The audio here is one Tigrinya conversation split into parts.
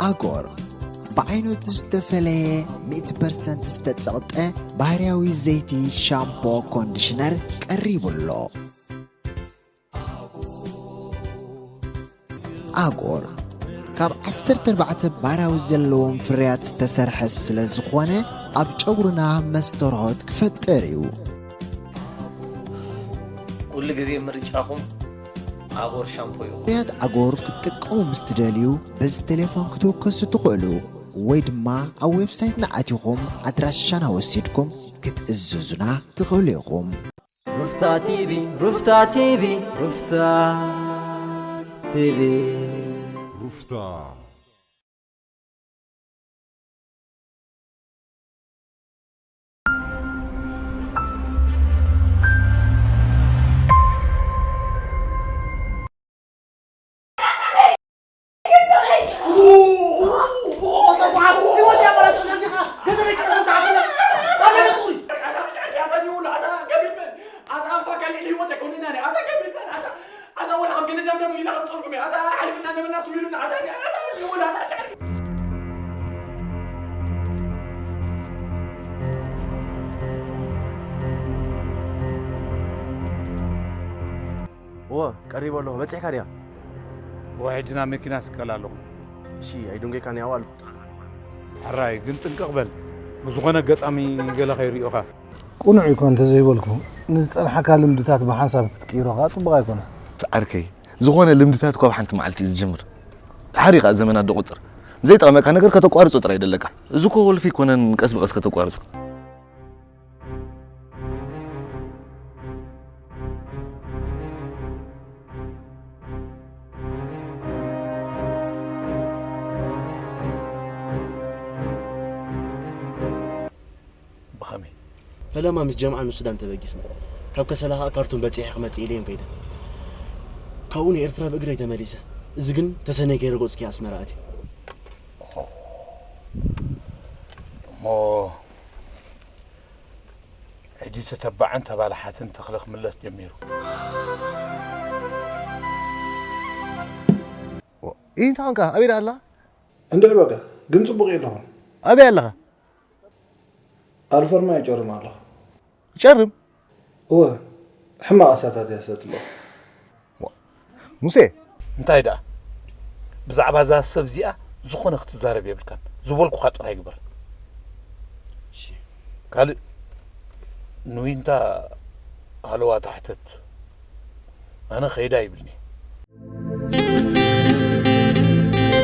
ኣጎር ብዓይነቱ ዝተፈለየ ሚእቲ ፐርሰንት ዝተጸቕጠ ባህርያዊ ዘይቲ ሻምፖ ኮንዲሽነር ቀሪቡ ኣሎ። ኣጎር ካብ ዓሰርተ ኣርባዕተ ባህርያዊ ዘለዎም ፍርያት ዝተሰርሐ ስለ ዝኾነ ኣብ ጨጉርና መስተርሆት ክፈጥር እዩ። ኩሉ ግዜ ምርጫኹም ኣጎር ሻምፖ ይኹን። ፍርያት ኣጎር ክትጥቀሙ ምስ ትደልዩ በዚ ቴሌፎን ክትውከሱ ትኽእሉ ወይ ድማ ኣብ ዌብሳይትና ኣቲኹም ኣድራሻና ወሲድኩም ክትእዝዙና ትኽእሉ ኢኹም። ሩፍታ ቲቪ ሩፍታ ቲቪ ሩፍታ ቲቪ ሩፍታ እወ ቀሪበ ኣለኹ። በጺሕካ ድያ? እወ ሕጂ ናብ መኪና ስቀል ኣለኹ። እሺ ኣይዱንጌካን ያው ኣለኹ። ጥዕና ኣለኹ። ሕራይ ግን ጥንቅቕ በል። ብዝኾነ ኣጋጣሚ ገለ ከይርእዩኻ። ቅኑዕ እዩ እኳ እንተዘይበልኩ፣ ንዝጸንሓካ ልምድታት ብሓንሳብ ክትቅይሮ ከኣ ጽቡቕ ኣይኮነን። ዓርከይ፣ ዝኾነ ልምድታት እኳ ኣብ ሓንቲ መዓልቲ እዩ ዝጅምር። ድሓር እዩ ከኣ ዘመናት ዝቑጽር። ዘይጠቕመካ ነገር ከተቋርጾ ጥራይ ይደለካ። እዚ እኮ ወልፊ ኣይኮነን ቀስ ብቐስ ከተቋርጾ። ብኸመይ? ፈለማ ምስ ጀምዓ ንሱዳን ተበጊስና። ካብ ከሰላ ኸኣ ካርቱም በጺሐ ክመጽእ ኢለዮም ከይደ። ካብኡ ንኤርትራ ብእግረይ ተመሊሰ። እዚ ግን ተሰነይ ከይረገጽኩ ኣስመራ ኣትየ። እሞ ሕጂ ተተባዕን ተባላሓትን ተኽለ ክምለስ ጀሚሩ። እንታይ ኾንካ? ኣበይ ደኣ ኣላ? እንድዒ በቃ፣ ግን ጽቡቕ የለኹን። ኣበይ ኣለኻ? ኣልፈርማ ይጨርም ኣለኹ። ይጨርም? እወ፣ ሕማቕ ኣሳታት እየ ሰትሎ። ሙሴ! እንታይ ደኣ? ብዛዕባ እዛ ሰብ እዚኣ ዝኾነ ክትዛረብ የብልካን። ዝበልኩኻ ጥራይ ግበር። ካልእ ንዊንታ ሃለዋ ታሕተት ኣነ ኸይዳ ይብልኒ።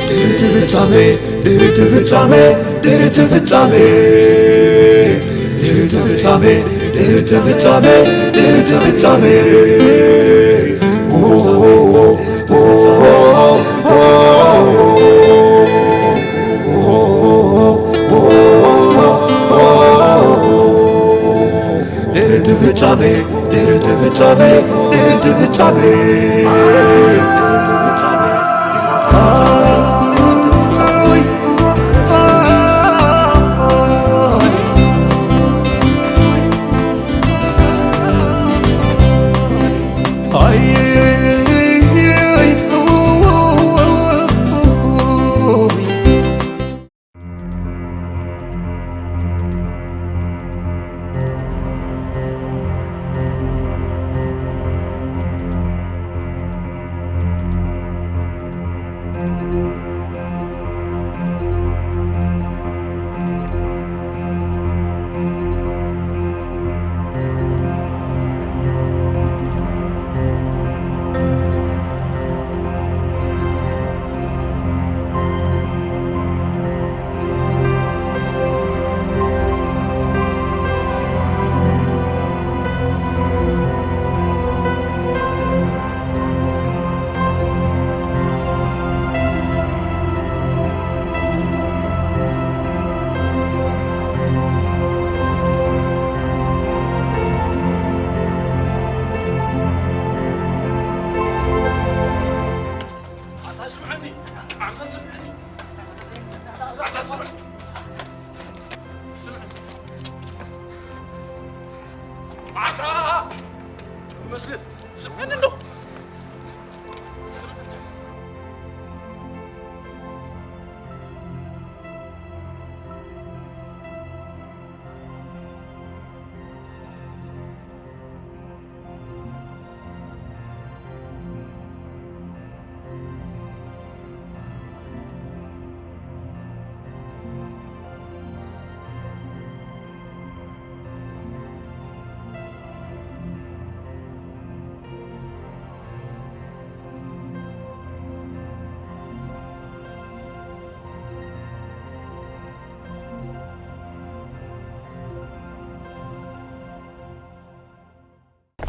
ድሕርቲ ፍጻሜ ድሕርቲ ፍጻሜ ድሕርቲ ፍጻሜ ድሕርቲ ፍጻሜ ድሕርቲ ፍጻሜ ድሕርቲ ፍጻሜ ድሕርቲ ፍጻሜ ድሕርቲ ፍጻሜ ድሕርቲ ፍጻሜ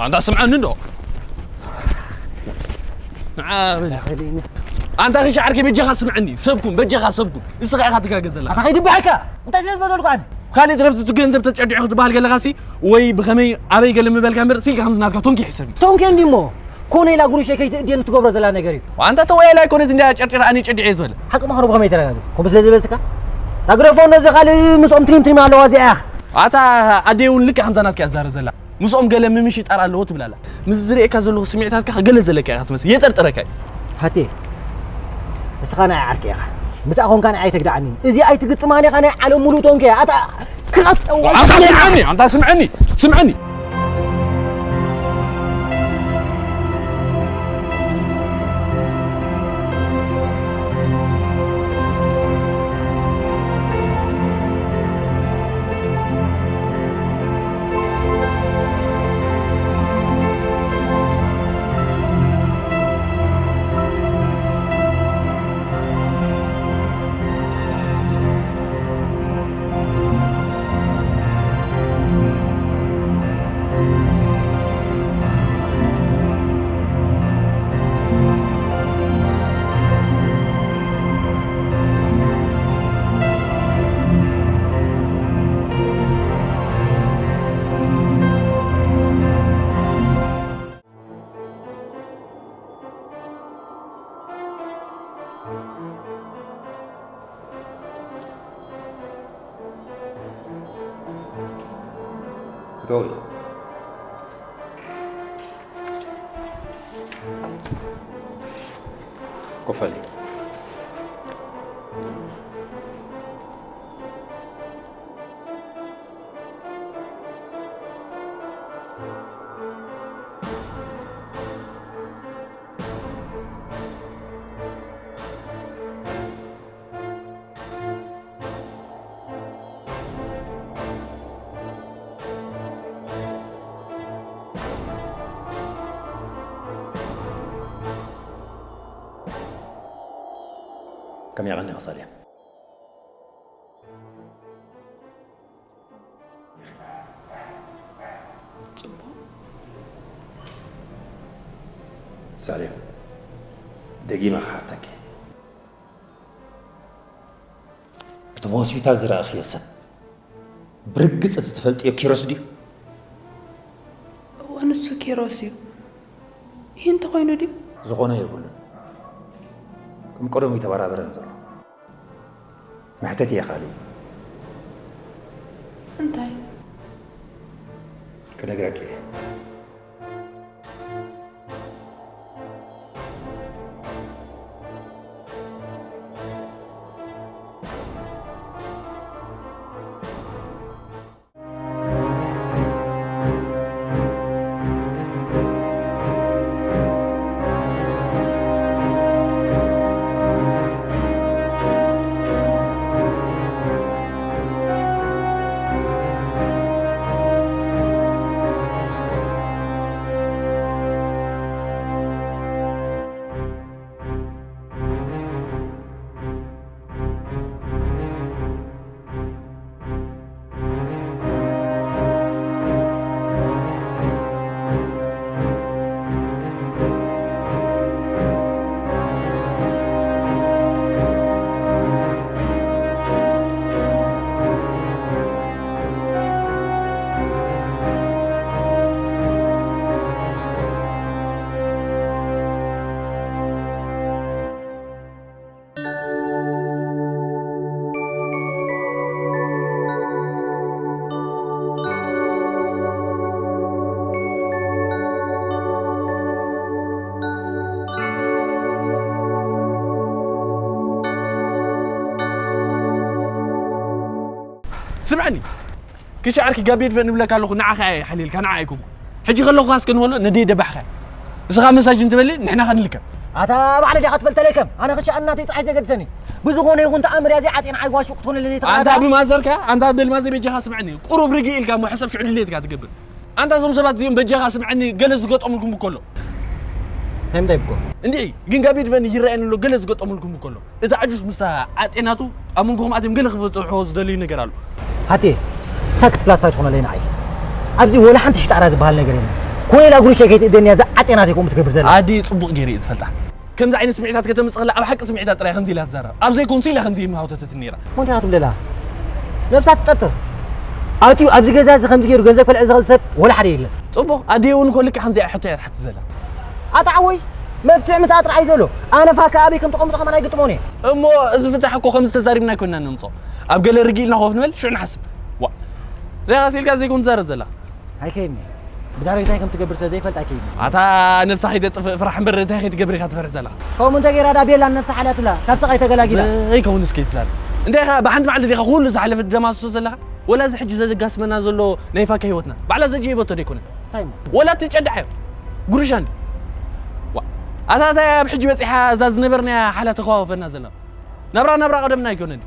ኣንታ ስምዐኒ እንዶ። ንዓ በጃ። ኣንታ ኺሻ ዓርከይ በጃኻ ስምዐኒ። ሰብኩም፣ በጃኻ ሰብኩም። እስኻ ኢኻ ትጋገ ዘላ። ኣታ ኸይድብሐካ። እንታይ ስለ ዝበደልኩ ኣነ? ካልእ ትረፍ እቲ ገንዘብ ተጨዲዑ ክትበሃል ገለኻሲ ወይ ብኸመይ ኣበይ ገለ ምበልካ እምበር፣ ስልኪ ከምዚ ናትካ ቶንኪ ይሕሰብ እዩ። ቶንኪ እንዲሞ። ኮነ ኢላ ጉሩሸ ከይትእድየኒ ትገብሮ ዘላ ነገር እዩ። ኣንታ ተወያይላ ኣይኮነት እንድያ ጨርጭራ ኣነ ጨዲዐ ዝበለ። ሓቂ ምዃኑ ብኸመይ ተረጋግጽ? ከምኡ ስለ ዝበልትካ? ታግረፎ ነዚ ካልእ ምስኦም ትሪም ትሪም ኣለዋ እዚኣ ኢኻ። ኣታ ኣደይ እውን ልክዕ ከምዛ ናትካ እያ ትዛረብ ዘላ። ምስኦም ገለ ምምሽጣር ኣለዎ ትብል ኣላ። ምስ ዝርእየካ ዘለኹ ስምዒታትካ ገለ ዘለካ ኢኻ ትመስል። የጠርጥረካ እዩ። ሃቴ፣ ንስኻ ናይ ዓርከይ ኢኻ። ምስኣ ኾንካ ንዓይ ኣይተግድዓኒ። እዚ ኣይትግጥማን ኢኻ ናይ ዓለም ሙሉእ ቶንከ። ኣታ ክቐጠው። ኣንታ ስምዐኒ፣ ኣንታ ስምዐኒ፣ ስምዐኒ። ኮፈሊ። ከመይ ቀኒኻ ሳልያ? ጽቡቕ። ሳልያ፣ ደጊመ ክሓተኪ። እቲ ብሆስፒታል ዝረኣኽዮ ሰብ ብርግጽ እቲ ትፈልጥዮ ኪሮስ ድዩ? እወ፣ ንሱ ኪሮስ እዩ። ይህ እንተኾይኑ ድዩ? ዝኾነ የብሉን። ከም ቀደሙ ይተበራበረን ዘሎ። መሕተት እየ ካልእ። እንታይ? ክነግረኪ እየ። ስምዐኒ፣ ክሻ ዓርኪ ጋቤ ድፈ ንብለካ ኣለኹ፣ ንዓኻ እየ ሓልየልካ፣ ንዓ ኣይኮንኩ። ሕጂ ከለኹ ካስ ክንበሎ ነደይ ደባሕካ። እስኻ መሳጅ እንትበሊ ንሕና ከንልከም። ኣታ ባዕለ ዲኻ ትፈልጠለይ ከም ኣነ ክሻ እናተይ ጥራይ ዘገድሰኒ። ብዝኾነ ይኹን ተኣምር እያ ዘይዓጤን ዓይዋሹ ክትኾነለይ ኣንታ ተቓዳ። ብማዘርካ፣ ኣንታ በልማዘ በጃኻ ስምዐኒ። ቁሩብ ርግእ ኢልካ እሞ ሕሰብ ሽዑ ድሌትካ ትገብር። ኣንታ እዞም ሰባት እዚኦም በጃኻ ስምዐኒ ገለ ዝገጠሙልኩም እኮ ኣሎ። እንታይ እንታይ ብኮ? እንዲዒ፣ ግን ጋቢ ድፈን ይረኣየኒ ኣሎ ገለ ዝገጠሙልኩም እኮ ኣሎ። እቲ ዓጁስ ምስታ ዓጤናቱ ኣብ መንጎኹም ኣትዮም ገለ ክፈጽሕዎ ዝደልዩ ነገር ኣሎ። ሃቴ፣ ሳክት ፍላስፋይ ትኾነለይ ንዓይ። ኣብዚ ወላ ሓንቲ ሽጣራ ዝበሃል ነገር የለን። ኮይላ ጉርሸ ከይትእደንያ እዛ ዓጤናት እኮ ትገብር ዘላ። ኣዲ ጽቡቕ ገይረ እየ ዝፈልጣ። ከምዚ ዓይነት ስምዒታት ከተምጽእ ከላ ኣብ ሓቂ ስምዒታት ጥራይ ከምዚ ኢላ ትዛረብ። ኣብ ዘይኮንሲ ኢላ ከምዚ የመሃውተተት ነይራ። ኮንታ ትብለላ። ነብሳ ትጠርጥር። ኣትዩ ኣብዚ ገዛ እዚ ከምዚ ገይሩ ገንዘብ ከልዕል ዝኽእል ሰብ ወላ ሓደ የለን። ጽቡቕ፣ ኣደይ እውን እኮ ልክዕ ከምዚ እያ ሕቶ እያ ትሓትት ዘላ። ኣታ ዓወይ፣ መፍትሒ ምስኣ ጥራሕ እዩ ዘሎ። ኣነ ፋካ ኣበይ ከም ተቐምጦ ከማን ኣይግጥሞን እየ። እሞ እዚ ፍታሕ እኮ ከምዚ ተዛሪብና ኣይኮንና ነምጾ። ኣብ ገለ ርግእ ኢልና ኮፍ ንበል፣ ሽዑ ንሓስብ። ዋ። ሪኣኻ ሲልካ ዘይኮን ትዛረብ ዘላ። ኣይከይድን እየ። ብድሕሪ እንታይ ከም ትገብር ስለ ዘይፈልጥ ኣይከይድን እየ። ኣታ ነብሳ ከይተጥፍእ ፍራሕ እምበር እንታይ ከይትገብር ኢኻ ትፈርሕ ዘለኻ? ከምኡ እንተ ገይራ ዳ ቤላ ነብሳ ሓልያትላ ካብ ስቓይ ተገላጊላ። ዘይከውን እስከ ይትዛረብ። እንታይ ኢኻ ብሓንቲ መዓልቲ ዲኻ ኩሉ ዝሓለፈ ትደማስሶ ዘለኻ? ወላ እዚ ሕጂ ዘጋስመና ዘሎ ናይ ፋካ ህይወትና ባዕላ ዘጀይበቶ ዶ ኣይኮነን? እንታይ እሞ? ወላ እቲ ጨዳዕ እዮ። ጉርሻ እንዲ። ዋ። ኣታ እንታይ ኣብ ሕጂ በጺሓ እዛ ዝነበርናያ ሓላ ተኸዋወፈና ዘላ? ናብራ ናብራ ቀደምና ኣይኮነን።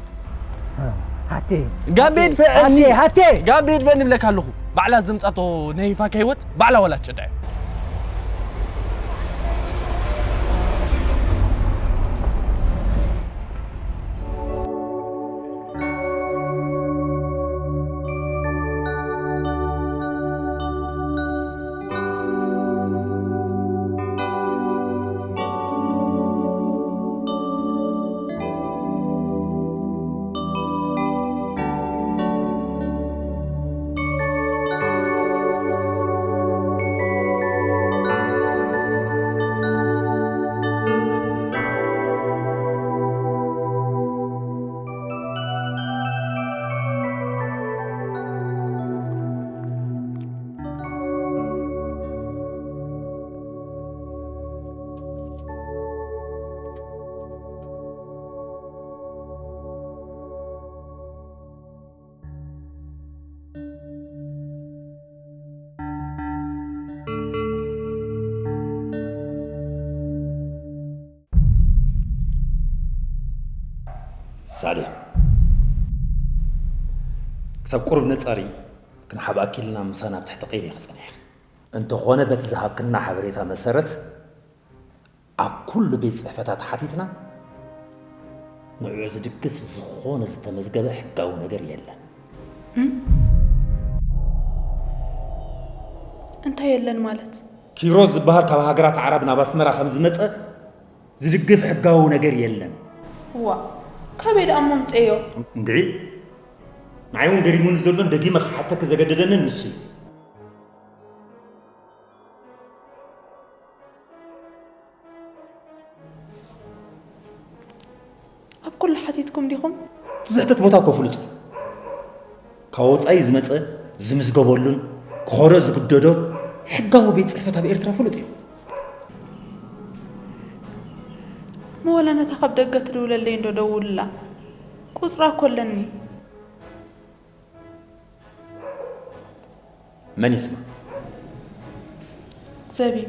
ሃቴ። ጋቤ ድፈአኒ። ሃቴ፣ ሃቴ። ጋቤ ድፈአኒ ብለካ ኣለኹ። ባዕላ ዘምጻቶ ናይ ፋካ ህይወት ባዕላ ወላ ትጨዳ እያ። ሳሌም፣ ክሳብ ቁሩብ ነጻሪ ክንሓብኣኪ ኢልና ምሳና ኣብ ትሕቲ ቀይዲ ኢኺ ጸኒሕኪ። እንተኾነ በቲ ዝሃብክና ሓበሬታ መሰረት ኣብ ኩሉ ቤት ጽሕፈታት ሓቲትና ንዕኡ ዝድግፍ ዝኾነ ዝተመዝገበ ሕጋዊ ነገር የለን። እም? እንታይ የለን ማለት? ኪሮስ ዝበሃል ካብ ሃገራት ዓረብ ናብ ኣስመራ ከም ዝመጸ ዝድግፍ ሕጋዊ ነገር የለን። ዋ፣ ካበይ ደኣ እሞ ኣምጸዮ? እንድዒ፣ ንዓይ እውን ገሪሙኒ ዘሎን ደጊመ ክሓተኪ ዘገደደንን ንሱ እዩ። ኣብ ኩሉ ሓቲትኩም ዲኹም? እቲ ዝሕተት ቦታ እኮ ፍሉጥ እዩ። ካብ ወጻኢ ዝመጸ ዝምዝገበሉን ክኸዶ ዝግደዶ ሕጋዊ ቤት ጽሕፈት ኣብ ኤርትራ ፍሉጥ እዩ። እሞ ወላ ነታ ካብ ደገ ትድውለለይ እንዶ ደውልላ። ቁጽራ እኮ ኣለኒ። መን ይስማ? ዘቢብ።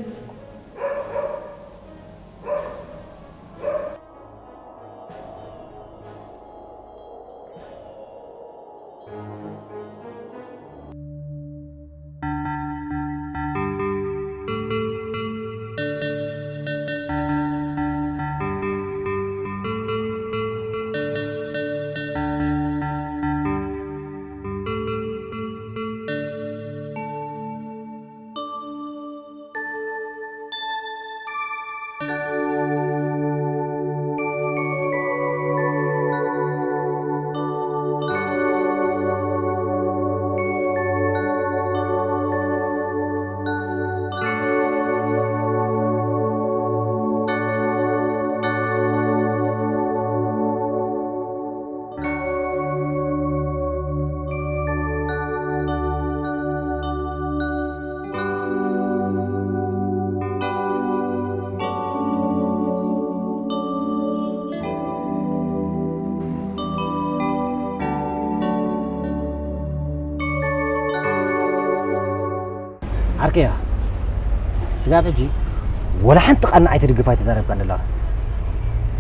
ዓርከያ፣ ስጋብ ሕጂ ወላ ሓንቲ ቃል ንዓይ ትድግፍ ኣይተዛረብካን ዘለኻ።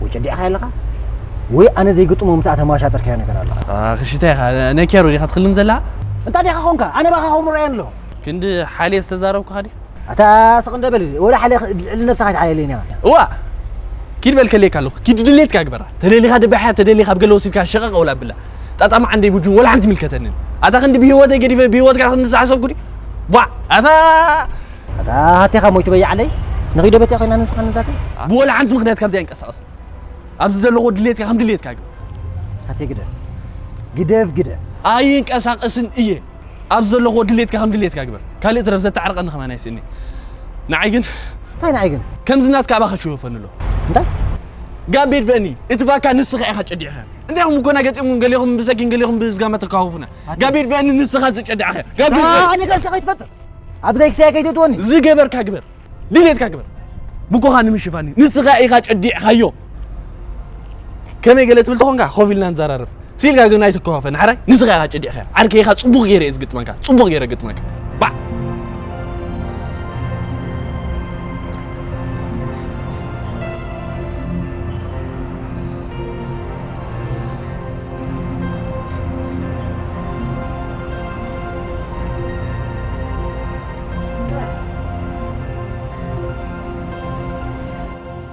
ወይ ጨዲዕካ ኣለኻ፣ ወይ ኣነ ዘይግጥሞ ምስኣ ተመሻጠርካዮ ነገር ኣለኻ። ኣኽሽታ ኢኻ፣ ነኪያሮ ዲኻ ትኽልም ዘላ? እንታይ ዲኻ ኾንካ? ኣነ ባኻ ኸምኡ ርኣየን ኣለኹ። ክንዲ ሓልየ ዝተዛረብኩኻ ዲ? ኣታ ስቕ እንደ በል፣ ወላ ሓልየ ልዕሊ ነብስኻ ኣይትሓልየለይን ኢኻ። እዋ! ኪድ በል ከልየካ ኣለኹ። ኪድ ድሌትካ ግበራ። ተደሊኻ ድባሕያ፣ ተደሊኻ ኣብ ገለ ወሲድካ ሸቐቕ ወላ ብላ። ጣጣ መዓንደይ ቡጁ ወላ ሓንቲ ይምልከተንን። ኣታ ክንዲ ብህይወተይ ገዲፈ ብህይወትካ ክንዲ ዝሓሰብኩ ዲ? ቧዕ! ኣታ ኣታ ሃቴኻ ሞይቱ በይዓለይ። ንኺዶ ቤት ኮይና ንስኻ ንዛተ። ብወላ ሓንቲ ምኽንያት ካብዚኣ ኣይንቀሳቐስን። ኣብዚ ዘለኹ ድሌትካ ከም ድሌትካ ግበር። ሃቴ ግደፍ። ግደፍ፣ ግደፍ። ኣይንቀሳቐስን እየ። ኣብዚ ዘለኹ ድሌትካ ከም ድሌትካ ግበር። ካልእ ትረፍ ዘተዓርቐኒ ከማን ኣይስእኒ። ንዓይ ግን እንታይ ንዓይ ግን? ከምዚ ናትካ ኣባኻ ሽወፈኒ ኣሎ። እንታይ? ጋቤድ በእኒ፣ እቲ ባካ ንስኻ ኢኻ ጨዲዕኻ። እንታይ እኹም እኮና ገጢኹም ገሌኹም ብሰኪን ገሌኹም ብዝጋማ ተካውፉና። ኣታ- ጋቤድ በእኒ ንስኻ ዝጨዲዕኻ። ጋቤድ በእኒ። ኣነ ጋስካ ከይትፈጥር። ኣብ ደይ ክሳይ ከይትእትወኒ። ዝገበርካ ግበር። ድሌትካ ግበር። ብኮኻ ንምሽፋኒ ንስኻ ኢኻ ጨዲዕኻዮ። ከመይ ገለ ትብል ተኾንካ ኮፍ ኢልና ንዘራረብ። ሲልካ ግን ኣይትከዋፈ ንሓራይ ንስኻ ኢኻ ጨዲዕኻዮ። ዓርከይ ኢኻ ጽቡቕ ገይረ እየ ዝግጥመካ። ጽቡቕ ገይረ ግጥመካ። ባዕ።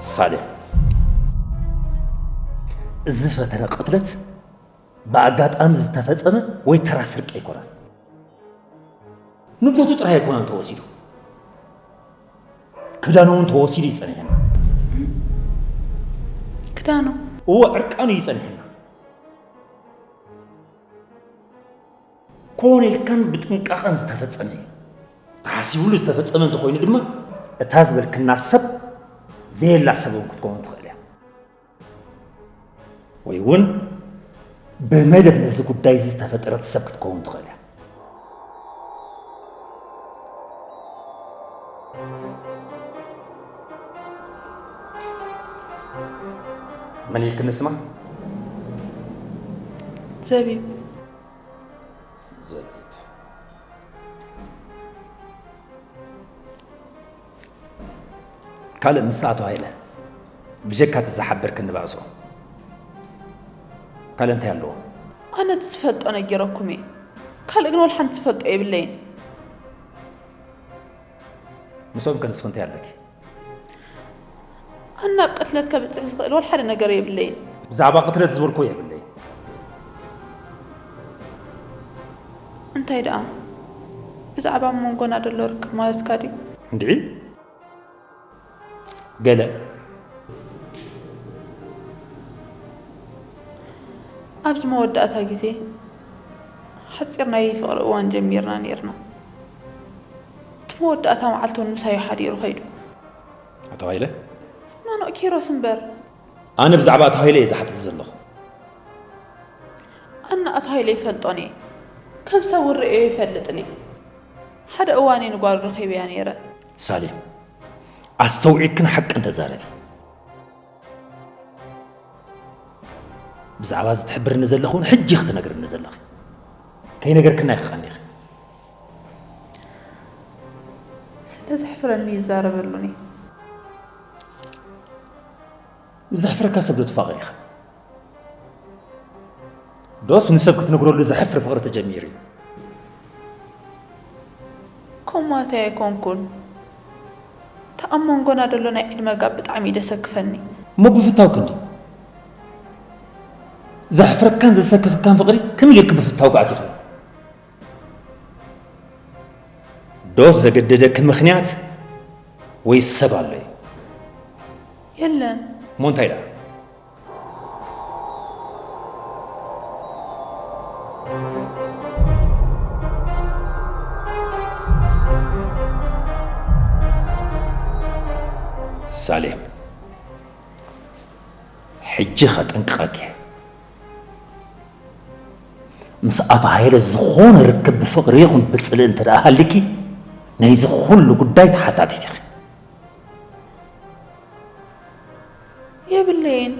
ሳሌም፣ እዚ ፈተነ ቅትለት ብኣጋጣሚ ዝተፈጸመ ወይ ተራ ስርቂ ኣይኮነን። ንብረቱ ጥራይ ኣይኮነን ተወሲዱ፣ ክዳኑ እውን ተወሲዱ እዩ ጸኒሕና። ክዳኑ? እዎ፣ ዕርቃኑ እዩ ጸኒሕና። ኮነ ኢልካን ብጥንቃቐን ዝተፈጸመ እዩ። ተሓሲቡሉ ዝተፈጸመ እንተኾይኑ ድማ፣ እታ ዝበልክና ሰብ ዘየላ ሰብ እውን ክትከውን ትኽእል እያ። ወይ እውን ብመደብ ነዚ ጉዳይ እዚ ዝተፈጠረት ሰብ ክትከውን ትኽእል እያ። መን ኢልክኒ ስማ? ዘቢብ። ዘቢብ። ካልእ ምስ ኣቶ ሃይለ ብጀካ እቲ ዝሓበርክኒ ባእሶ ካልእ እንታይ ኣለዎ? ኣነ እቲ ዝፈልጦ ነጊረኩም እየ። ካልእ ግን ወላ ሓንቲ ዝፈልጦ የብለይን። ምስኦም ከ ንስኺ እንታይ ኣለኪ? ኣነ ናብ ቅትለት ከብጽሕ ዝኽእል ወላ ሓደ ነገር የብለይን። ብዛዕባ ቅትለት ዝበልኩ የብለይን። እንታይ ደኣ? ብዛዕባ መንጎና ዘሎ ርክብ ማለትካ ድዩ? እንድዒ? ገለ። ኣብዚ መወዳእታ ግዜ ሓጺር ናይ ፍቕሪ እዋን ጀሚርና ኔርና። እቲ መወዳእታ መዓልቲ እውን ምሳይ ሓዲሩ ከይዱ። ኣቶ ሃይለ? ኖኖ፣ ኪሮስ እምበር። ኣነ ብዛዕባ ኣቶ ሃይለ እየ ዝሓትት ዘለኹ። ኣነ ኣቶ ሃይለ ይፈልጦን እየ። ከም ሰብ እውን ርእዮ ይፈልጥን እየ። ሓደ እዋን እየ ንጓሉ ረኺበያ ነይረ። ሳሌም፣ ኣስተውዒልክን ሓቅን ተዛረቢ። ብዛዕባ እዚ ትሕብርኒ ዘለኺ እውን ሕጂ ክትነግርኒ ዘለኺ። ከይነገርክና ኣይክቐኒኺ። ስለ ዘሕፍረኒ ይዛረበሉን እየ። ዘሕፍረካ ሰብ ዶ ትፋቐር ኢኻ? ዶስ ንሰብ ክትነግረሉ ዘሕፍር ፍቕሪ ተጀሚሩ እዩ? ከምኡ ማለተይ ኣይኮንኩን። እቲ ኣብ መንጎና ዘሎ ናይ ዕድመ ጋብ ብጣዕሚ እዩ ደሰክፈኒ። እሞ ብፍታው ክንዲ ዘሕፍረካን ዘሰክፈካን ፍቕሪ ከመይ ጌርኪ ብፍታው ክኣትኺ? ዶስ ዘገደደኪ ምኽንያት ወይ ሰብ ኣሎ እዩ? የለን። እሞ እንታይ ደኣ? ሳሌም፣ ሕጂ ከጠንቅቐኪ። ምስ ኣቶ ሃይለ ዝኾነ ርክብ ብፍቕሪ ይኹን ብጽልኢ እንተ ደኣ ሃሊኪ፣ ናይዚ ኩሉ ጉዳይ ተሓታቲት ኢኺ። የብለይን።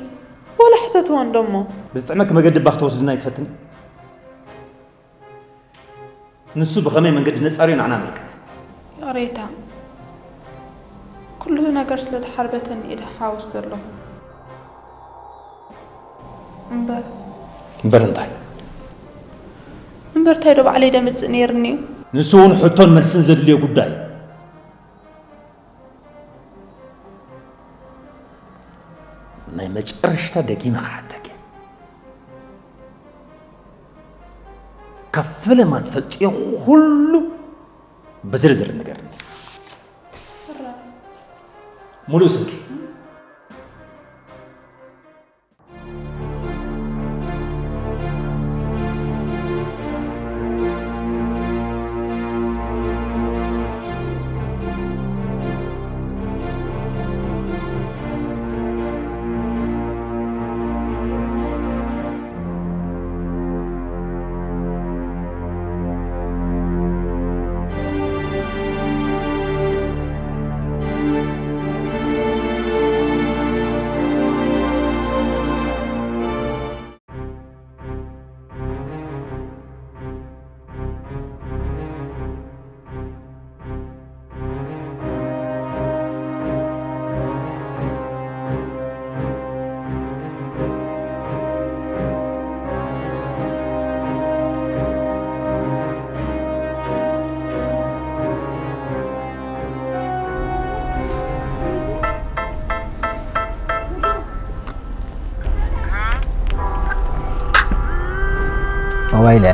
ወላ ሕተትዎ እንዶ እሞ። ብዝጥዕመኪ መገዲ እባ ክትወስድና ኣይትፈትኒ? ንሱ ብኸመይ መንገዲ ነጻርዮ ንዓና ኣመልክት። ይቕሬታ። ኩሉ ነገር ስለ ተሓርበተኒ እየ ድሓውስ ዘለኹ። እምበር እምበር እንታይ? እምበር እንታይ ዶ ባዕለይ ደምጽእ ነይርኒ እዩ? ንሱ እውን ሕቶን መልስን ዘድልዮ ጉዳይ እዩ። ናይ መጨረሽታ ደጊመ ክሓተኪ። ካብ ፈለማ ትፈልጥዮ ኩሉ ብዝርዝር ንገርኒ። ሙሉእ ስምኪ። ሞባይለ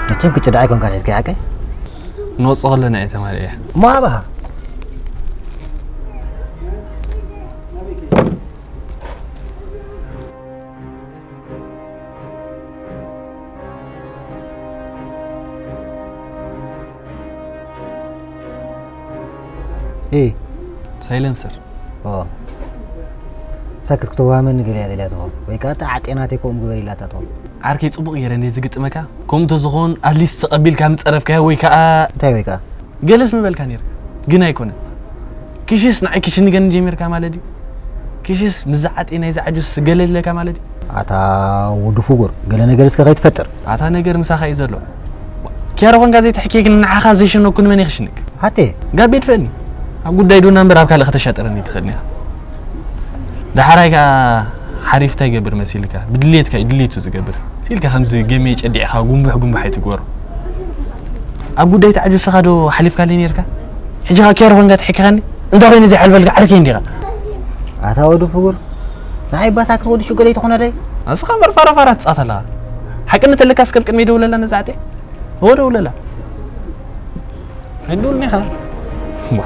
መቸም ክጭዳ ኣይኮንካን ሒዝካ ሓቀይ? ንወጾ ከለና እየ ተማሊአ። እሞ ኣብኣ እ ሳይለንሰር። ኦ። ሳክት ክትዋመኒ ገለ እያ ደልያ ትኸውን። ወይ ከኣ እታ ዓጤናተይ ከምኡ ግበር ኢላታ ትኸውን። ዓርከይ ጽቡቕ ገይረ እንድየ ዝግጥመካ። ከምኡ እንተዝኸውን ኣትሊስት ተቐቢልካ ምጸረፍካዮ ወይ ከኣ እንታይ ወይ ከኣ? ገለስ ምበልካ ነይርካ። ግን ኣይኮነን። ክሽስ ንዓይ ክሽንገኒ ጀሚርካ ማለት ድዩ? ክሽስ ምስ ዝዓጤ ናይዚ ዓጁስ ገለ ኢለካ ማለት ድዩ? ኣታ ወዲ ፍጉር፣ ገለ ነገር እስከ ከይትፈጥር። ኣታ ነገር ምሳኻ እዩ ዘሎ። ኪያሮ ኮንካ ዘይትሕኬ ግን ንዓኻ ዘይሸነኩ ንመን ይኽሽንክ? ሃቴ። ጋቤ ድፈኒ። ኣብ ጉዳይ ዶና እምበር ኣብ ካልእ ከተሻጥረኒ ትኽእልኒ ኢኻ። ደሓራይ ከኣ ሓሪፍ እንታይ ይገብር መሲልካ? ብድልየትካ እዩ ድልየቱ ዝገብር። ሲልካ ከምዚ ገሜ ጨዲዕኻ ጉንቡሕ ጉንቡሕ ኣይትግበሮ። ኣብ ጉዳይ ተዓጁስኻ ዶ ሓሊፍካለይ ነይርካ? ሕጂ ኸኣ ኪያሮ ኮንካ ትሕክኻኒ? እንታይ ኮይኑ ዘይሓልፈልካ ዓርከይ እንዲኻ? ኣታ ወዲ ፍጉር፣ ንዓይ ባሳ ክትወዲ ሽገለይ ትኾነለይ? ኣስኻ እምበር ፋራፋራ ትጻት ኣለኻ። ሓቂ እንተለካ እስከ ኣብ ቅድመይ ደውለላ ነዛ ዓጤ። እወ ደውለላ። ኣይትደውልኒ ኢኻ። እምባ።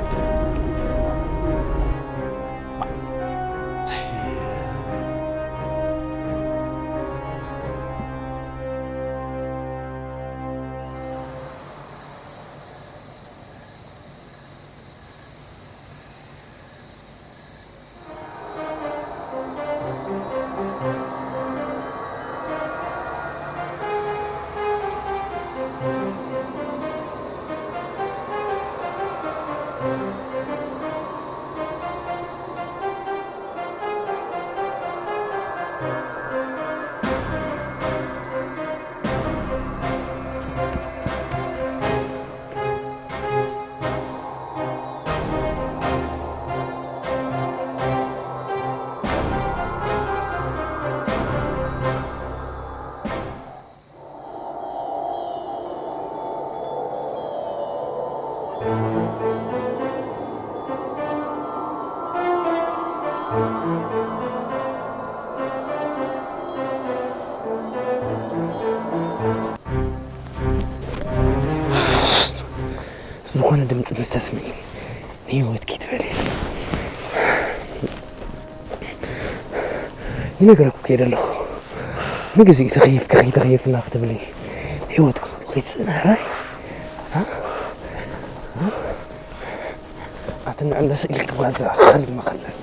ዝኾነ ድምፂ ምስ ተስምዒ ንህይወትኪ ትበልዒ። ይነግረኩ ከይደ ኣለኹ። ንግዚኡ ተኸይፍ፣ ከኸይ ተኸይፍና ክትብሊ ህይወትኩም ከይትስእና ራይ። ኣትንዕንደ ስእሊ ክጓዛ ኸልድ መኸለል።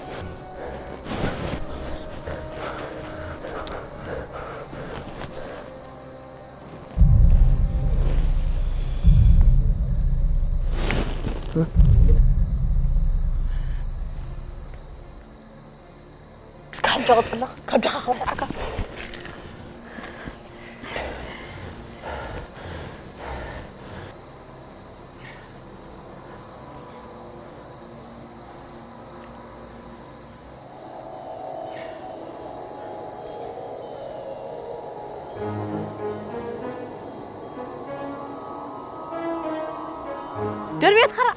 እስከ ሕጂ ቀጽላ፣ ካብ ድኻ ክበልዓካ። ድርቤት ኸራ።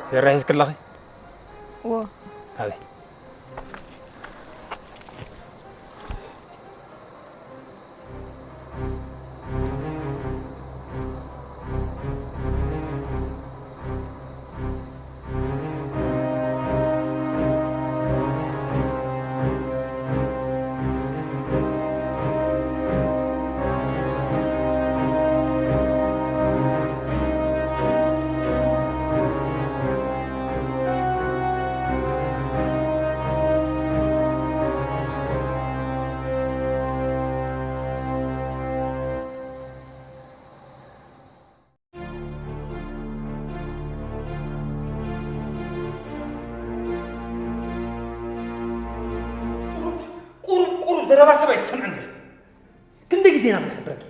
ፌራ ሒዝክለኺ? እዎ። ኣበይ? ቁሩብ፣ ቁሩብ፣ ቁሩብ ዘረባ ሰብ ኣይትሰምዕን ዲኻ? ክንደይ ግዜ ኢና ክንሕብረኪ?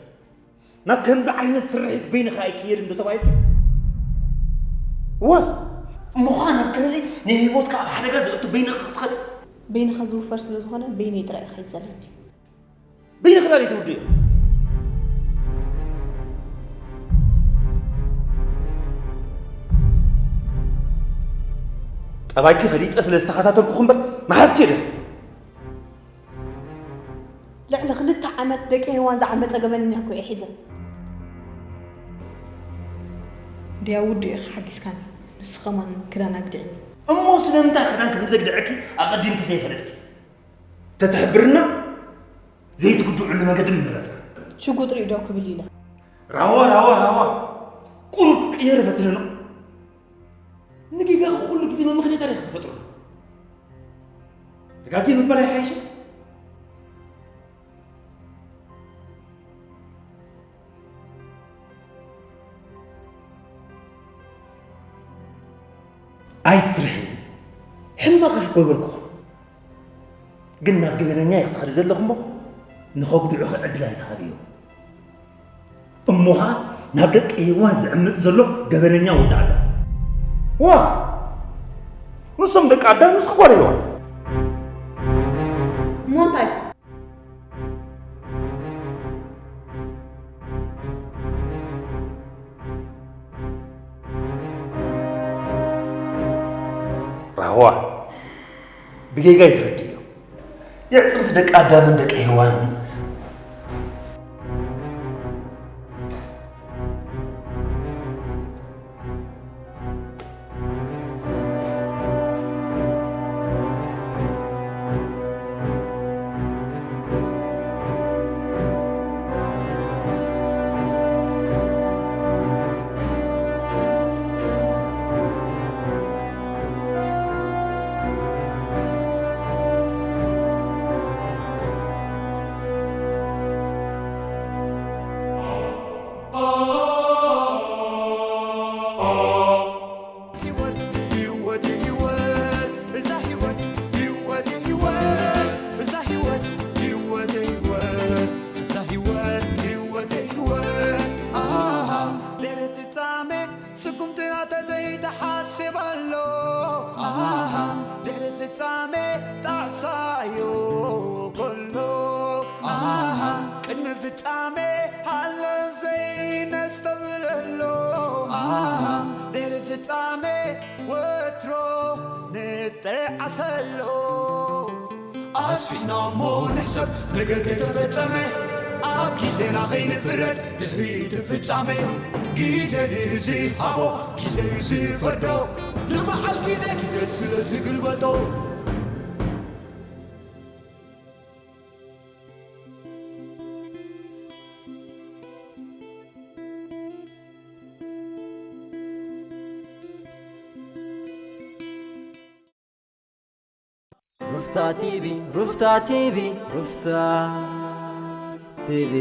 ናብ ከምዚ ዓይነት ስርሒት በይንኻ ኣይክየድን ዶ ተባሂልኪ? እወ፣ እሞ ኸኣ ናብ ከምዚ ናይ ህይወትካ ኣብ ሓደጋ ዘእቱ በይንኻ ክትኸዲ? በይንኻ ዝውፈር ስለ ዝኾነ በይነይ ጥራይ እዩ ክኸይድ ዘለኒ። በይንኺ ዳኣ ዘይትውድዮ? ጠባይኪ ፈሊጠ ስለ ዝተኸታተልኩኺ እምበር መሓዝኪ ዲኺ? ልዕሊ ክልተ ዓመት ደቂ ሄዋን ዝዓመጸ ገበነኛ እኮ እየ ሒዘ። ድያ ውዱ ኢኻ ሓጊዝካኒ፣ ንሱ ኸማን ክዳን ኣግድዕኒ። እሞ ስለምንታይ ክዳን ከም ዘግድዐኪ ኣቐዲምኪ ዘይፈለጥኪ? ተትሕብርና ዘይትጉድዕሉ መገዲ ምመረጽና። ሽጉጥ ሪኡ ደው ክብል ኢለ። ራዋ፣ ራዋ፣ ራዋ። ቁሩብ ክትቅየሪ ፈትኒ ነው። ንጌጋኺ ኩሉ ግዜ መምኽንያት ኢኺ ትፈጥርሉ። ተጋግየ ምባል ኣይሓይሽን? ኣይትስርሒ። ሕማቕ ኣይገበርኩኹን። ግን ናብ ገበነኛ ኢኺ ትኸዲ ዘለኺ እሞ ንኸጉድዑኺ ዕድል ኣይትሃብዮ። እሞ ኸኣ ናብ ደቂ ሄዋን ዝዕምጽ ዘሎ ገበነኛ ወዲ ኣዳም። ዋ! ንሶም ደቂ ኣዳም ምስ ጓል ሄዋን። እሞ እንታይ? ራህዋ፣ ብጌጋ ይትረድእዮ። የዕጽምቲ ደቂ ኣዳምን ደቂ ሄዋንን። ህይወት፣ ህይወት፣ ህይወት፣ እዛ ህይወት፣ ህይወት፣ ህይወት፣ እዛ ህይወት፣ ህይወት፣ ህይወት፣ እዛ ህይወት፣ ህይወት፣ ህይወት፣ ኣሃ፣ ድሕሪ ፍጻመ ስጉምትና ተዘይተሓስብ ኣሎ፣ ኣሃ፣ ድሕሪ ፍጻመ ጣዕሳዮ ከሎ፣ ኣሃ፣ ቅድሚ ፍጻመ ሃለ ዘይነስተብለሎ፣ ኣሃ፣ ድሕሪ ፍጻመ ወትሮ ንጠዓሰሎ። ኣስፊሕና እሞ ንሕሰብ ነገር ከይተፈጸመ፣ ኣብ ግዜና ከይንፍረድ ድሕሪ እቲ ፍጻመ። ግዜ ንዝሃቦ ግዜ እዩ ዝፈርዶ፣ ንበዓል ግዜ ግዜ ስለ ዝግልበጦ። ሩፍታ ቲቪ፣ ሩፍታ ቲቪ፣ ሩፍታ ቲቪ።